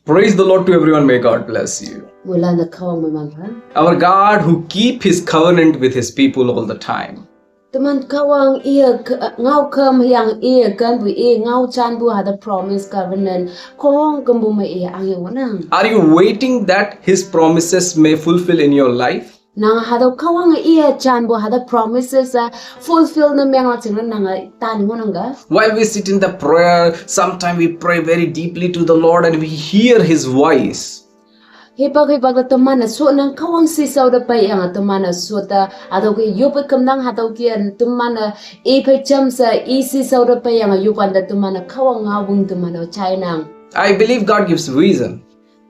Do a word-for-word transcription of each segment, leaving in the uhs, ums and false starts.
Praise the Lord to everyone. May God bless you. Mulan da Kahwang mai man pha. Our God who keep his covenant with his people all the time. Teman Kahwang iya k- ngau kam yang iya kan bu iya ngau chan bu hada promise covenant kong kam bu mai iya ang yang nang. Are you waiting that his promises may fulfill in your life? Nang hada Kahwang iya chan bu hada promises a fulfill na meng la ching nang a tan nang ga. While we sit in the prayer, sometimes we pray very deeply to the Lord and we hear his voice. Hipak hipak da teman na so nang Kahwang si sau da pai yang teman na so ta atau ke yup kam nang atau ke teman na i pai cham sa i si sau da pai yang yup an da teman na Kahwang ngau bung teman na chai nang. I believe God gives vision.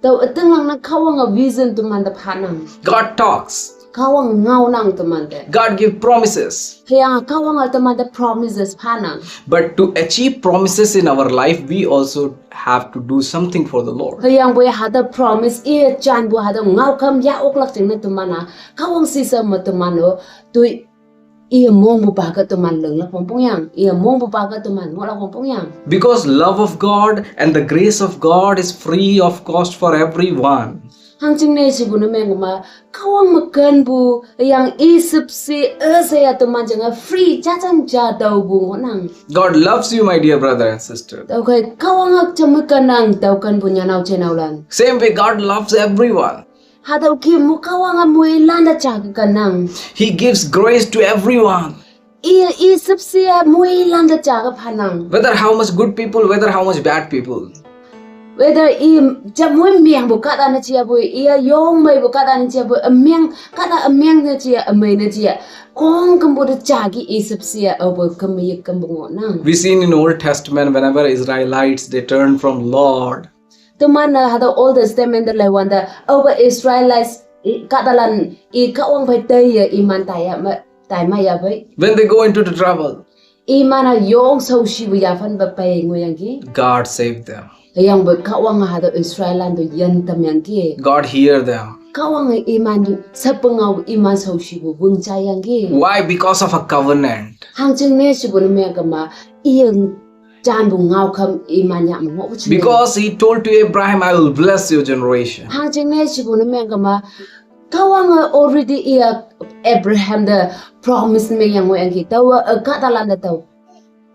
Tau ateng lang na Kahwang a vision teman da pha nang. God talks. Kahwang ngau nang teman da. God gives promises. Yang Kahwang a teman da promises pha nang. But to achieve promises in our life, we also have to do something for the Lord. Yang bu hada promise iya chan bu hada ngau kam ya ok lak ching na teman na Kahwang si sa ma teman o tu iya mong bu pa ka teman leng la pong pong yang iya mong bu pa ka teman mo la pong pong yang. Because love of God and the grace of God is free of cost for everyone. Hang ching ne si bu na meng ma Kahwang ma kan bu yang i sip si e sa ya teman jang a free cha chang cha dau bu ngo nang. God loves you, my dear brother and sister. Tau kai Kahwang ak cham ma kan nang tau kan bu nya nau che nau lan. Same way, God loves everyone. Hada ki mu Kahwang a mui lan da cha ka kan nang. He gives grace to everyone. I i sip si a mui lan da cha ka pha nang. Whether how much good people, whether how much bad people. Whether i cha mui miang bu ka da na chia bu i a yong mai bu ka da na chia bu a miang ka da a miang na chia a mai na chia kong kam bu da cha ki i sip si a au bu kam yi kam bu ngo nang. We seen in Old Testament, whenever Israelites, they turn from Lord, Teman na hada Old Testament da lai wan da au ba Israelites i ka da lan i Kahwang pai tai ya i man tai ya ma tai ma ya bai. when they go into the trouble, I man a yong sau shi bu ya fan ba pai ngo yang ki. God saved them. Yang ba Kahwang hada Israel lan do yan tam yang ki. God hear them. Kahwang i man sa pengau i man sau shi bu bung cha yang ki. Why? Because of a covenant. Hang ching ne shi bu na me ka ma i yang chan bu ngau kam i man ya mo bu chi. Because he told to Abraham, "I will bless your generation." Hang ching ne shi bu na me ka ma Kahwang a already i a Abraham da promise me yang ngo yang ki tau a ka da lan da tau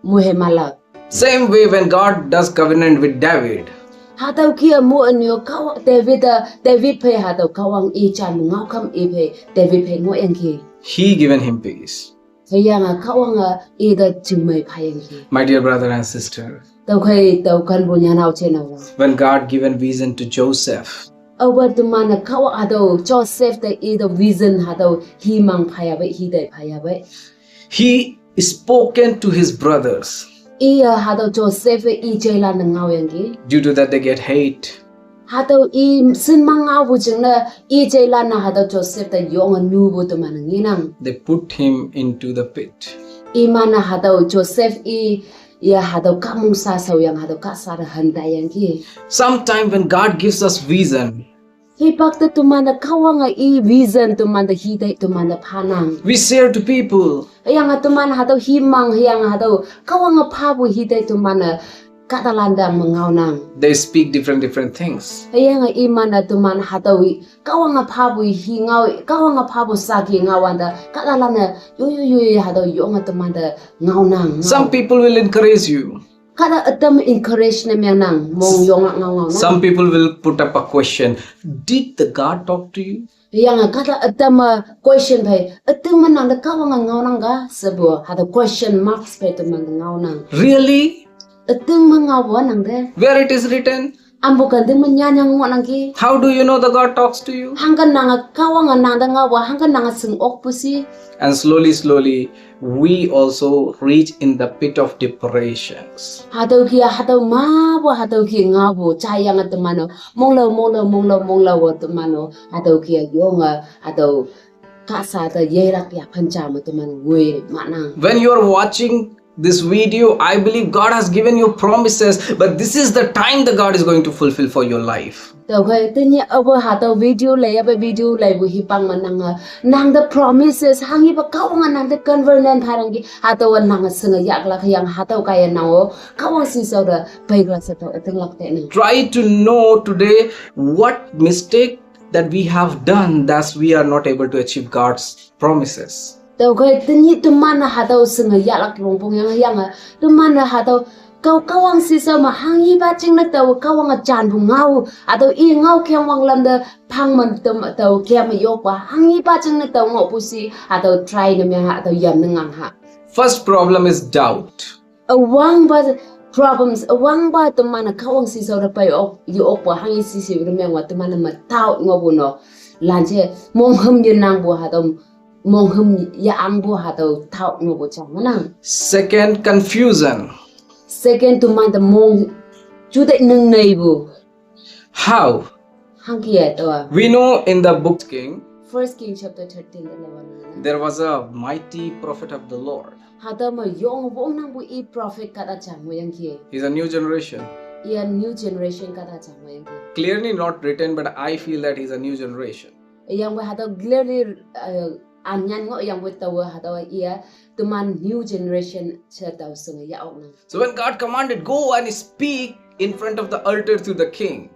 mu he ma la. Same way, when God does covenant with David, Hatau kia mu anyo Kahwang David a David phe hatau Kahwang i chan ngau kam i phe David phe ngo yang ki. he given him peace. He yang a Kahwang a i da ching mai pha yang ki. My dear brother and sister, Tau khai tau kan bu nya nau che nau. When God given vision to Joseph, Au ba tu man a Kahwang hatau Joseph da i da vision hatau hi mang pha ya bai hi dai pha ya bai. He spoken to his brothers. I a hatau Joseph i chai lan na ngau yang ki. Due to that, they get hate. Hatau i sin mang ngau bu jing na i chai lan na hatau Joseph da yong a nu bu tu man ngi nang. They put him into the pit. I man na hatau Joseph i ya hatau ka mung sa sau yang hatau ka sa da han da yang ki. Sometime when God gives us vision, Hi pak ta tu man da Kahwang a i vision tu man da hi dai tu man da pha nang. We share to people. Yang a tu man hatau hi mang yang hatau Kahwang a pha bu hi dai tu man a ka da lan da ma ngau nang. They speak different different things. Yang a i man a tu man hatau i Kahwang a pha bu hi ngau Kahwang a pha bu sa ki ngau wan da ka da lan a yo yo yo yo hatau yong a tu man da ngau nang. Ngau. Some people will encourage you. Ka da atam encourage na meng nang mong yong a ngau ngau nang. Some people will put up a question. Did the God talk to you? Yang a ka da atam a question phai atung man nang da Kahwang a ngau nang ga sa bu hatau question marks phai tu man da ngau nang. Really? Atung man ngau bu nang da. Where it is written? Am bu kan ding man nya nya ngau nang ki. How do you know the God talks to you? Hang kan nang a Kahwang a nang da ngau bu hang kan nang a sing ok pu si. And slowly, slowly, we also reach in the pit of depressions. Hatau ki hatau ma bu hatau ki ngau bu cha yang a tu man o mong lo mong lo mong lo mong lo bu tu man o hatau ki yong a hatau ka sa da ye rak ya phan cha ma tu man ngui ma nang. When you are watching This video, I believe God has given you promises, but this is the time that God is going to fulfill for your life. Tüokhei tenyih aope hatüo video lei, aope video leipu hipang me nange, nangte promises hanghipa Kahwange nangte covenant phalangki, hatüowa nange shinge yahlak yang hatüo kaiye nang-o Kahwang shishao te peiklak she tao ütinglak te nang. Try to know today what mistake that we have done, thus we are not able to achieve God's promises. Tüokhei tenyih teman-e hatüo shinge yahlak wongpong yang yange, teman-e hatüo Kah- Kahwang shishao me hanghipa jingne tao Kahwange janpu ngao, hatüo i ngaokeng wanglam te phang me tem tao kem yokpa hanghipa jingne tao ngohpu shi hatüo try ne meng ha, hatüo yamne ngang ha. First problem is doubt. Üwangpa problems, üwangpa teman-e Kahwang shishao te pei ok, ye okpa hanghi shishi te mengwa teman-e me doubt ngohpu no. Lanshe monghüm yenangpu hatüo, monghüm ye-angpu hatüo doubt ngohpu jang ngohnang. Second, confusion. Second, teman te mong jute ning neipu. How? Hangke-e tüowa. We know in the book King, First King chapter thirteen te leiwante, there was a mighty prophet of the Lord. Hatüo me yong wongnangpu i prophet kahta ja ngohyangki. He's a new generation. Iye new generation kahta ja ngohyangki. Clearly not written, but I feel that he's a new generation. Yangpoi hatüo clearly, uh, anyan ngohyangpoi taowe hatüowa iye teman new generation she tao shinge yah oknang. So when God commanded, "Go and speak in front of the altar to the king."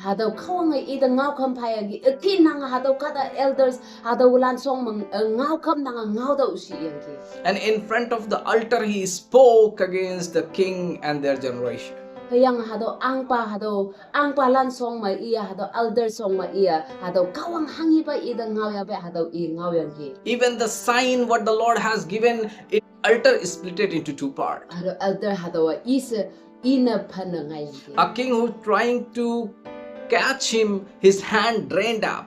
Hatüo Kahwange ite ngaokham phayangki, üki nang hatüo kahta elders, hatüolan shong me, eh, ngaokham nange ngaotüoh shiyangki. And in front of the altar, he spoke against the king and their generation. Hüyange hatüo ahngpa, hatüo ahngpalan shong me iye, hatüo elder shong me iye, hatüo Kahwang hanghipa ite ngaoyapei hatüo i ngaoyangki. Even the sign what the Lord has given, it altar is splitted into two parts. Hatüo elder hatüowa i she, ine phane ngaiyangki. A king who trying to catch him, his hand drained up.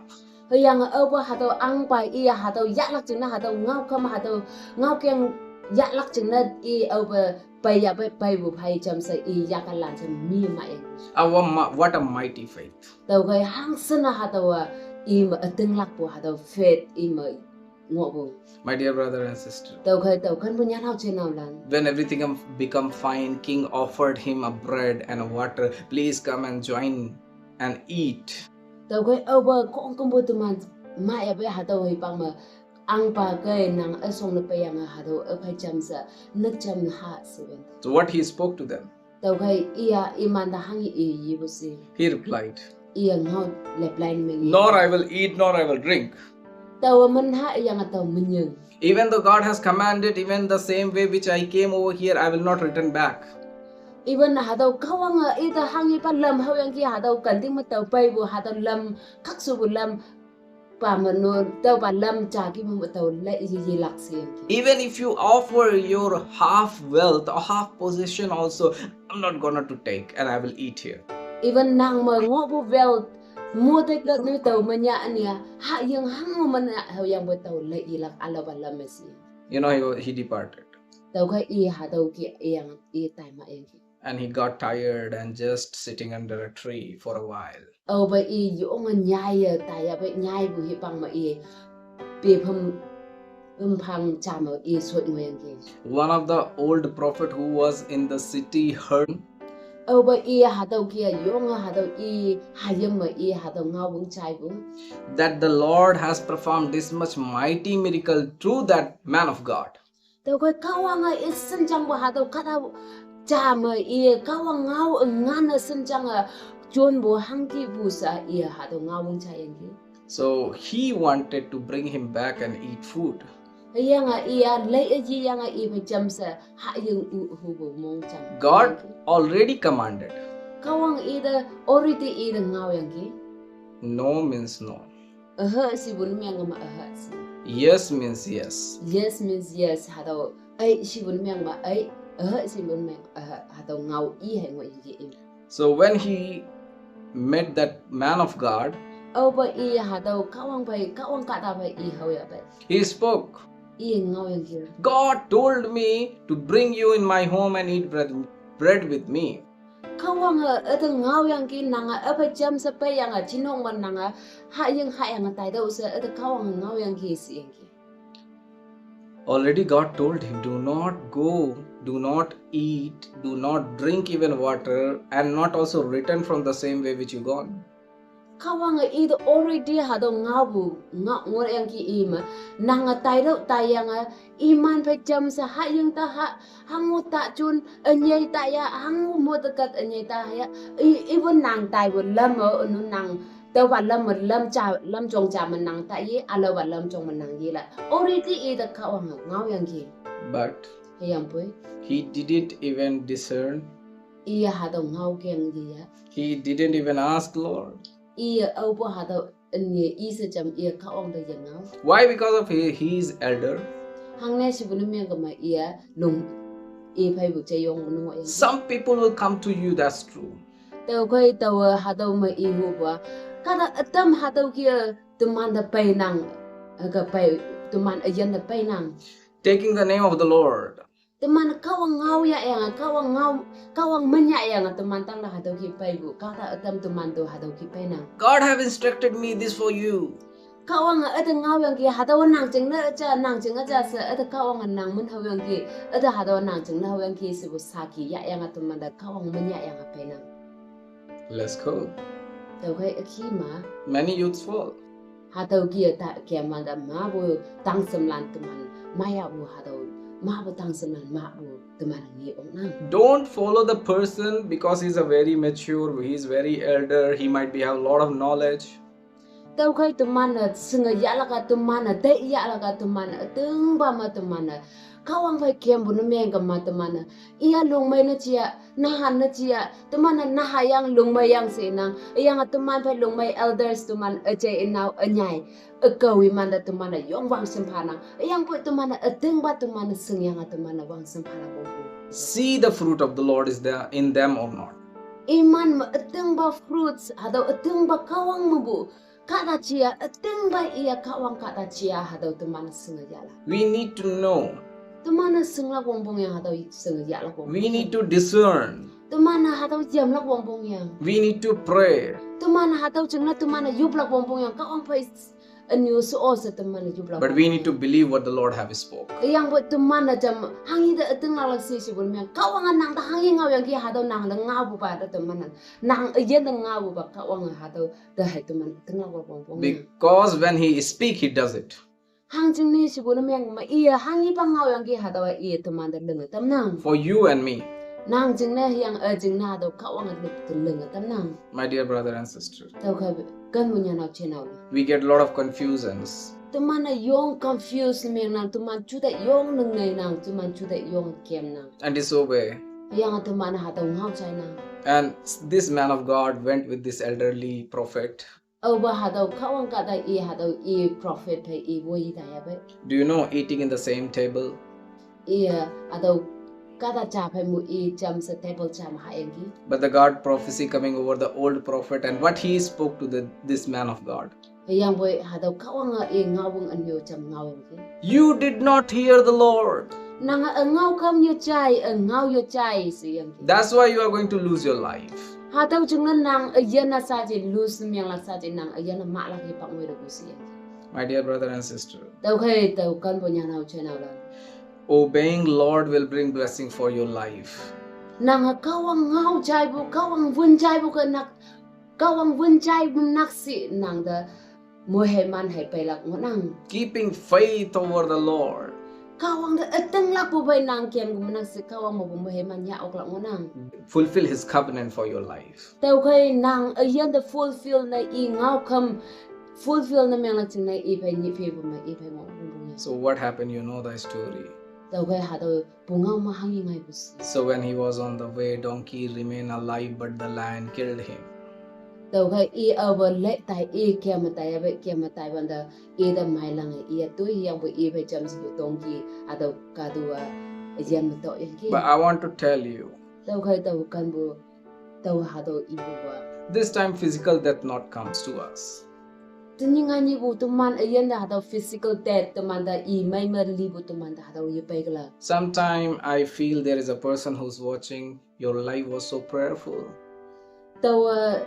Hüyange aope hatüo ahngpa iye hatüo yahlak jingne hatüo ngaokham hatüo ngaokeng yahlak jingne i aope peiyapei peipu phei jamshe i yakalan she mi mayang. A, wha- what a mighty faith. Tüokhei hangshin-a hatüowa i me ütinglakpu hatüo faith i me ngohpu. My dear brother and sister, tüokhei tao kenpu nyanao jenaolan, when everything am- become fine, king offered him a bread and a water. "Please come and join and eat." Tüokhei aope khongkümpu teman mayapei hatüo hipang me ahngpa kei nang üshong ne peiyange hatüo üphei jamshe nükjam ha shewen. So what he spoke to them? Tüokhei iya imante hanghi i yepu shi, he replied, iye ngao reply meng, "Nor I will eat, nor I will drink." Taowe men ha yange tao menying. Even though God has commanded, even the same way which I came over here, I will not return back. Even hatüo Kahwange ite hanghipa lam haoyangki hatüo kanting me tao peipu hatüo lam khakshupu lam pa me no tüopa lam ja ki me tao lei ye yelak sheyangki. Even if you offer your half wealth or half possession also, I'm not gonna to take and I will eat here. Even nang me ngohpu wealth, mo te lak ne tao me nya üne-a, haying hang me nya haoyangpoi tao lei yelak ülaopa lam me shi. You know, he, he departed. Tüokhei i hatüo ke iyang i tai mayangki. And he got tired and just sitting under a tree for a while. Aope i yonge nyaiye taiyapei nyaipu hipang me i pephem, pemphang ja me i shot ngohyangki. One of the old prophet who was in the city heard. Aope i hatüo ke yonge hatüo i hayim me i hatüo ngaowang jaipu, that the Lord has performed this much mighty miracle through that man of God. Tüokhei Kahwange i shingjangpu hatüo kahta ja me i Kahwang ngao üngan-e shingjange jonpu hangkipu she i hatüo ngaowang jaiyangki. So he wanted to bring him back and eat food. Hüyange iya lei üyi yange iphei jamshe haying u hupu mongjang. God already commanded. Kahwange ite already ite ngaoyangki. No means no. Ühe shipu ne meng me ühe shi. Yes means yes. Yes means yes. Hatüo ei shipu ne meng me ei, ühe shipu ne meng ühe. Hatüo ngao i hei ngoh ye i. So when he met that man of God, aope i hatüo Kahwang phei, Kahwang kahta phei i haoyapei, he spoke. I ngaoyangki, "God told me to bring you in my home and eat bread, bread with me." Kahwange üte ngaoyangki nange üphei jamshe peiyange jinok me nange haying hayange taitüoh she üte Kahwange ngaoyangki sheyangki. Already God told him, "Do not go, do not eat, do not drink even water, and not also return from the same way which you gone." Kahwange i te already hatüo ngaopu ngao ngohyangki i me, nange taitüoh taiyang-e, iman phei jamshe haying ta ha, hango ta jun ünyei taiya, hango mo te kat ünyei taiya, i ipu nang taipu lam-e ünu nang, tüopa lam-e lam ja, lam jong ja me nang taiye, ülaopa lam jong me nang yela. Already i te Kahwange ngaoyangki. But Hüyangpoi he didn't even discern. Iye hatüo ngaokeng yeya. He didn't even ask Lord. Iye aopu hatüo ünye i she jam iye Kahwang te yengao. Why? Because of he, he is elder. Hangne shipu ne meng kema iye lung i pheipu jeyong ne ngohyang. Some people will come to you, that's true. Tüokhei taowe hatüo me ihupu-a, kahta ütam hatüo ke teman te peinang, ke pei, teman üyin te peinang. Taking the name of the Lord. Teman Kahwang ngao yahyange, Kahwang ngao, Kahwang men yahyange, teman tangte hatüo ke peipu, kahta ütam teman to hatüo ke peinang. God have instructed me this for you. Kahwange üte ngaoyangki, hatüowa nang jingne ja, nang jingne ja she, üte Kahwange nang men haoyangki, üte hatüowa nang jingne haoyangki shepu saki yahyange teman te Kahwang men yahyange peinang. Let's go. Tüokhei üki ma. Many youths fall. Hatüo ke ta kemwante mapu tangshemlan teman, mayapu hatüo, mapu tangshemlan mapu teman nge oknang. Don't follow the person because he's a very mature, he's very elder, he might be have a lot of knowledge. Tüokhei teman-e shinge yahlak-a, teman-e tei yahlak-a, teman-e ütingpa me teman-e Kahwang phei kempu ne meng kema teman-e, iya lungmei ne jia, naha ne jia, teman-e naha yang lungmei yang she nang, üyange teman phei lungmei elders teman üjei ünao ünyai, ükao imante teman-e yong wangshim phanang, üyangpoi teman-e ütingpa teman-e shingyange teman-e wangshim phalak wongpu. See the fruit of the Lord is there in them or not. Iman me ütingpa fruits, hatüo ütingpa Kahwang mepu, kahta jia, ütingpa iya Kahwang kahta jia, hatüo teman-e shinge yahlak. We need to know. Teman-e shinglak wongpong yang hatüo shinge yahlak wongpong. We need to discern. Teman-e hatüo yamlak wongpong yang. We need to pray. Teman-e hatüo jingne teman-e yoplak wongpong yang, Kahwang phei ünyu she-o she teman-e yoplak. But we need to believe what the Lord have spoke. Üyangpoi teman-e jam hanghi te ütinglaklak she shipu ne meng, Kahwange nang te hanghi ngaoyangki hatüo nang te ngaopupa te teman-e, nang üyin te ngaopupa Kahwange hatüo te hei teman ütinglak wongpong yang. Because when he speak, he does it. Hangjingne shipu ne meng me iye hanghipa ngaoyangki hatüowa iye teman te linge tamnang. For you and me. Nang jingne hüyange jingne hatüo Kahwange lüp te linge tamnang. My dear brother and sister, Tüokhei kenpu nyanao jenao le, we get a lot of confusions. Teman-e yong confuse ne mengnang, teman jute yong nengneinang, teman jute yong kemnang. And disobey. Hüyange teman hatüo ngao jainang. And this man of God went with this elderly prophet. Aopa hatüo Kahwang kahta i hatüo i prophet phei i woi taiya pei. Do you know, eating in the same table? Iye hatüo kahta ja phei mu i jamshe table ja me hayangki. But the God prophecy coming over the old prophet and what he spoke to the, this man of God. Hüyangpoi hatüo Kahwange i ngaowang ünyu jam ngaoyangki. You did not hear the Lord. Nange üngaokham yejai, üngao yejai sheyangki. That's why you are going to lose your life. Hatüo jingne nang üyin-a shaji lose ne menglak shaji nang üyin-a mahlak hipak ngoilepu sheyangki. My dear brother and sister, Tüokhei tao kenpu nyanao jenao lan, obeying Lord will bring blessing for your life. Nange Kahwang ngao jaipu, Kahwang wün jaipu ke nak, Kahwang wün jaipu nak shi nang te moiheiman hei peilak ngohnang. Keeping faith over the Lord. Kahwang te ütinglakpu phei nang kem kema nak shi Kahwang mepu moiheiman yah oklak ngohnang. Fulfill his covenant for your life. Tüokhei nang üyin te fulfill ne i ngaokham, fulfill ne menglak jingne i phei nyih phepu me i phei ngoh pungpung yang. So what happened? You know the story. Tüokhei hatüo pungao me hanghi ngaipu shi. So when he was on the way, donkey remained alive, but the lion killed him. Tüokhei i aope lei tai i keme taiya pei keme tai wante i te meilange i-a toi hüyangpoi i phei jamshepu donkey hatüo katu-a üyin me toyangki. But I want to tell you, Tüokhei tao kenpu, tao hatüo ipupa, this time physical death not comes to us. Tenyih nganyihpu teman üyin te hatüo physical death teman te i mei me lipu teman te hatüo yepeiklak. Sometime I feel there is a person who's watching, your life was so prayerful. Taowe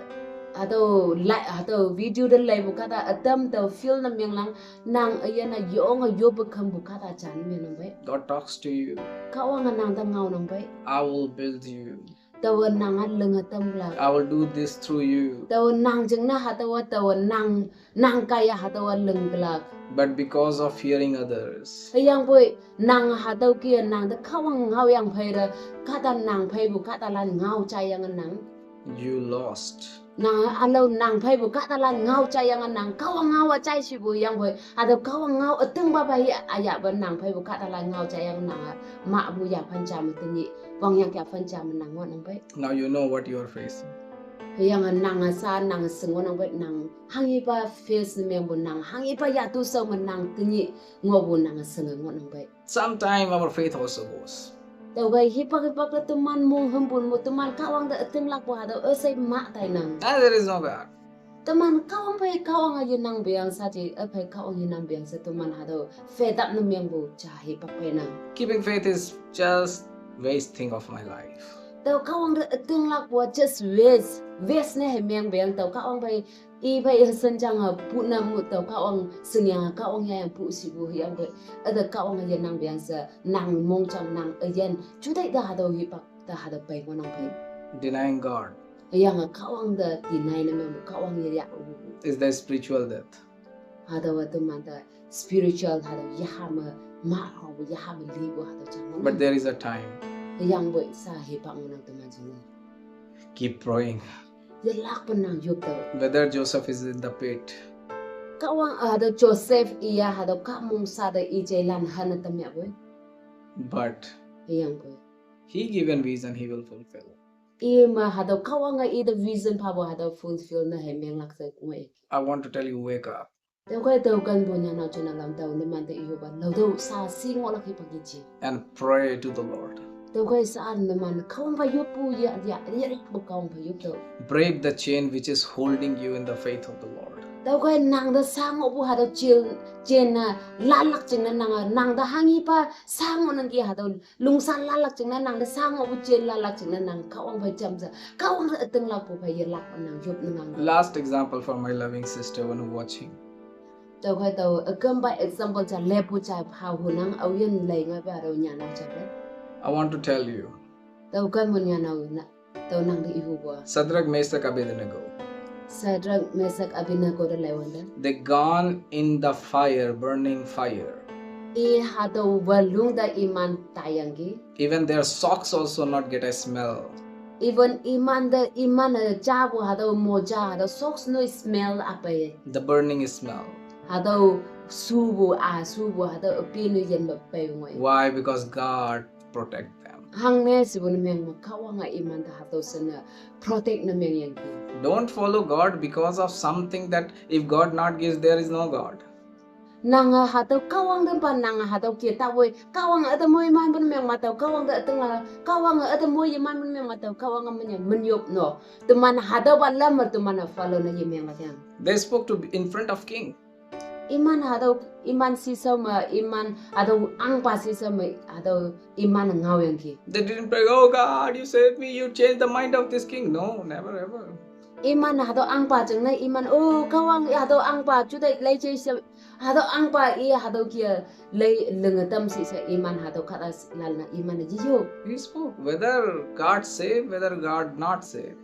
Hatüo lai, hatüo video te leipu kahta ütam tao feel ne menglang, nang üyin-a yonge yoppe khampu kahta jan me nang pei. God talks to you. Kahwange nang te ngao nang pei. I will build you. Taowe nang-a linge tamlak. I will do this through you. Taowe nang jingne hatüowa taowe nang, nang kaiye hatüowa linglak. But because of hearing others, hüyangpoi nang hatüo kih-e nang te Kahwang ngaoyang phei te, kahta nang pheipu kahtalan ngao jaiyange nang you lost. Nang ülao nang pheipu kahtalan ngao jaiyange nang Kahwang ngao-a jaishipu yangpoi, hatüo Kahwang ngao ütingpa phei ayahpe nang pheipu kahtalan ngao jaiyange nange mahpu yaphan ja me tenyih, wangyang yaphan ja me nang ngohnang pei. Now you know what you are facing. Hüyange nange sa nange shing ngohnang pei nang hanghipa face ne mengpu nang hanghipa yatu shao me nang tenyih ngohpu nange shinge ngohnang pei. Sometime our faith also goes. Tüokhei hipak hipak te teman monghümpu mo teman Kahwang te ütinglakpu hatüo üshei mah tainang. And there is no God. Teman Kahwang phei Kahwange yenang peang sha ji, üphei Kahwang yenang peang she teman hatüo fed up ne mengpu ja hipak peinang. Keeping faith is just wasting of my life. Tao Kahwang te ütinglakpu-a just waste, waste ne hei meng peang tao Kahwang phei, i phei shenjange pune mu tao Kahwang shingyange Kahwang yayang pu shipu hüyangpoi. Üte Kahwange yenang peang she nang mongjang nang üyin juteih te hatüo hipak te hatüo pei ngohnang pei. Denying God. Hüyange Kahwang te deny ne mengpu Kahwang yeyahpu is the spiritual death. Hatüowa teman te spiritual hatüo yaha me, ma haopu yaha me lipu hatüo jang ngohnang. But there is a time. Hüyangpoi sha hipak ngohnang teman jingne. Keep praying. Yelakpe nang yop tüoh. Whether Joseph is in the pit. Kahwang hatüo Joseph iya hatüo kahmong sha te i jeilan hane tamyahpoi. But hüyangpoi he given vision, he will fulfill. Ima hatüo Kahwange ite vision phapu hatüo fulfill ne hei menglak she ngoi. I want to tell you, wake up. Tüokhei tao kenpu nyanao jinaolan tao numan te ihupa laotüoh sha shi ngohlak hipak yeji. And pray to the Lord. Tüokhei sha-a numan Kahwang phei yoppu ya, ya, yelakpu Kahwang phei yop tüoh. Break the chain which is holding you in the faith of the Lord. Tüokhei nang te sha ngohpu hatüo chain, chain-a lalak jingne nange, nang te hanghipa sha ngohnangki hatüo lungsha lalak jingne nang te sha ngohpu chain lalak jingne nang Kahwang phei jamshe, Kahwang te ütinglakpu phei yelakpe nang yop ne ngang. Last example for my loving sister one who watching. Tüokhei tao ükümpa example ja leppu ja pha hunang aoyin lei ngaipa hatüo nyanao ja pei. I want to tell you. Tüo kenpu nyanao na, tao nang te ihupu-a Shadrach, Meshach, Abednego. Shadrach, Meshach, Abednego te leiwante they gone in the fire, burning fire. I hatüo walung te iman taiyangki. Even their socks also not get a smell. Even iman te, iman-e japu hatüo moja hatüo socks noi smell apei. The burning smell. Hatüo shupu, a shupu hatüo üpi noi yinpe pei ngoi. Why? Because God protect them. Hangne shipu ne meng me Kahwange iman te hatüo she ne protect ne mengyangki. Don't follow God because of something that if God not gives, there is no God. Nange hatüo Kahwang tempa nange hatüo ke tawoi Kahwange üte moimanpu ne meng me tao Kahwang te ütinglak, Kahwange üte moi yemanpu ne meng me tao Kahwange minyong minyop no. Teman hatüopa lam me teman-e follow ne yemenglak yang. They spoke to in front of king. Iman hatüo, iman shishao me, iman hatüo ahngpa shishao me, hatüo iman ngaoyangki. They didn't pray, "Oh God, you save me, you change the mind of this king." No, never ever. Iman hatüo ahngpa jingne iman, oh Kahwang, hatüo ahngpa juteih leije she, hatüo ahngpa i hatüo ke lei linge tam shi she iman hatüo kahtalan-e iman-e yeyop. He spoke, whether God save, whether God not save.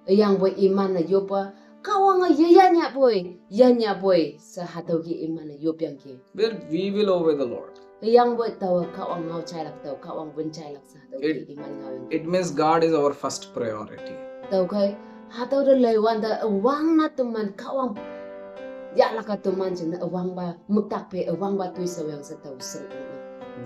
Hüyangpoi iman-e yoppa, Kahwange yeyanyahpoi, yanyahpoi she hatüo ke iman-e yopyangki. Well, we will obey the Lord. Hüyangpoi taowe Kahwang ngao jailak tao, Kahwang wün jailak she hatüo ke iman ngaoyangki. It means God is our first priority. Tüokhei hatüo te leiwante üwang na teman Kahwang yahlak-a teman jingne üwangpa müktak phei üwangpa toishaoyang she tao shing.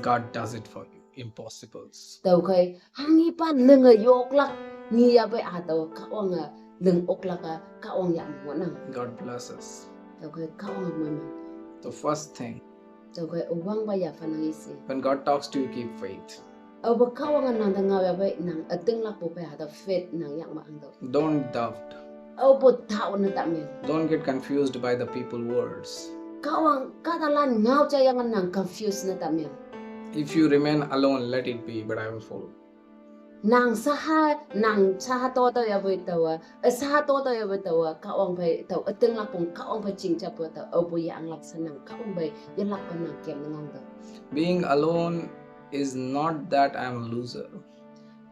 God does it for you. Impossibles. Tüokhei hanghipa linge yoklak ngeyapei hatüo Kahwange ling oklak-a Kahwang yah me ngohnang. God bless us. Tüokhei Kahwange moiman. The first thing. Tüokhei üwangpa yaphan nang isi. When God talks to you, keep faith. Aope Kahwange nang te ngaoyapei nang ütinglakpu phei hatüo faith nang yak me angtüoh. Don't doubt. Aopu tao ne tamyang. Don't get confused by the people words. Kahwang kahtalan ngao jayange nang confuse ne tamyang. If you remain alone, let it be, but I will follow. Nang saha, nang saha to tau ya bai tawa, eh, saha to tau ya bai tawa, Kahwang phei tau, eh, tinglak pung Kahwang phei chingcha pu tau, eh, pu ya anglak sa nang Kahwang phei ya lak pa nang kem nang tau. Being alone is not that I'm a loser.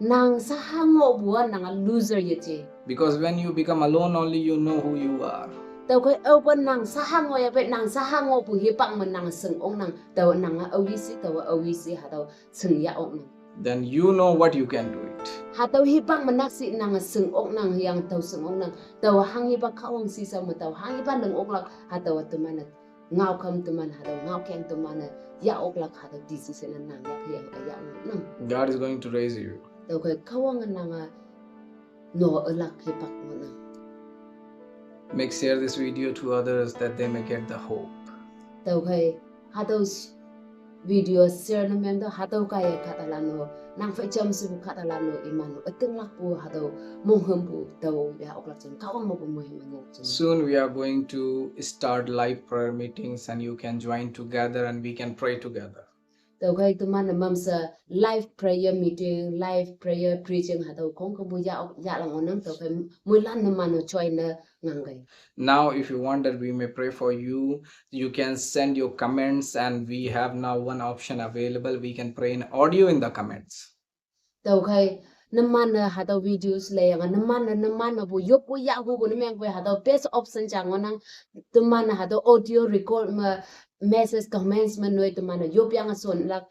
Nang saha ngo bua nang a loser ya che. Because when you become alone only, you know who you are. Tau kai au pa nang saha ngo ya bai nang saha ngo pu hi pang ma nang seng ong nang, tau nang a awi si, tau awi si ha tau seng ya ong nang. Then you know what you can do it. Ha tau hi pang ma nak si nang seng ong nang yang tau seng ong nang, tau hang hi pa Kahwang si sa ma tau hang hi pa leng ong lak ha tau tu mana. Ngau kam tu mana ha tau ngau keng tu mana ya ong lak ha tau decision nang ya yang ya ong nang. God is going to raise you. Tau kai Kahwang nang a no a lak hi pak mo nang. Make share this video to others that they may get the hope. Tau kai ha tau video share na men tau ha tau kai ya kata la no nang fai cham si bu kata la no iman no a tinglak pu ha tau mong hem bu tau ya ong lak chun Kahwang mo bu mo hem ngok chun. Soon we are going to start live prayer meetings and you can join together and we can pray together. Tau kai tu mana mam sa live prayer meeting, live prayer preaching ha tau kong ka bu ya ya lang ong nang tau kai mui lan na mano join na ngang kai. Now, if you want that we may pray for you, you can send your comments and we have now one option available. We can pray in audio in the comments. Tau kai na mana ha tau videos le yang na mana na mana bu yop bu ya hu bu na meng bu ha tau best option chang ong nang tu mana ha tau audio record ma message comments ma noi tu mana yop yang a son lak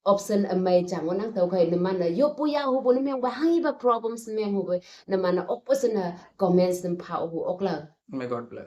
option a mai chang ong nang tau kai na mana yop bu ya hu bu na meng bu hang hi pa problems meng hu bu na mana ong bu sa na comments na pha hu ong lak. May God bless.